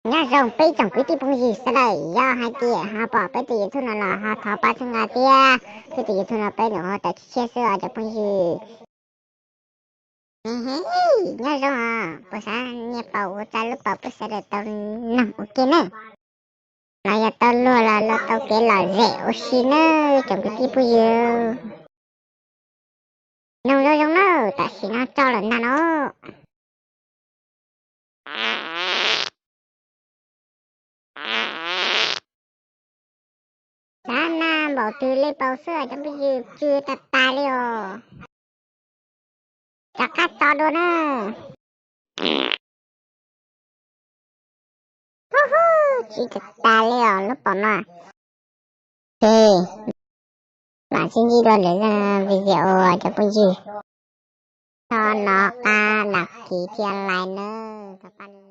Nyob zoo peb tsoom kwv tij phooj ywg sawv daws, yog hais tias ho pom peb tus YouTube no los ho thov pab txhawb nqa thiab, peb tus YouTube no peb nyuam qhuav tawm tshiab tshiab xwb os cov phooj ywg. Nyob zoo os, puas xav nias paus ua tsa lub paus peb sawv daws tau noog ua ke na. Los yog tau luag los luag tau kev lom zem ua si na, tsoom kwv tij phooj ywg. Noog zoo zoo na, tam sim no tso lawm ntag no. Xav nag npaum twg li paus xwb cov phooj ywg, tsw tas tas li os. Rov qab tso dua na. Hu hu, tsw tas tas li os lub paus no. Ok, mam sib ntsib dua lwm video cov phooj ywg. Tso nov qab đăng ký thiab like nawb.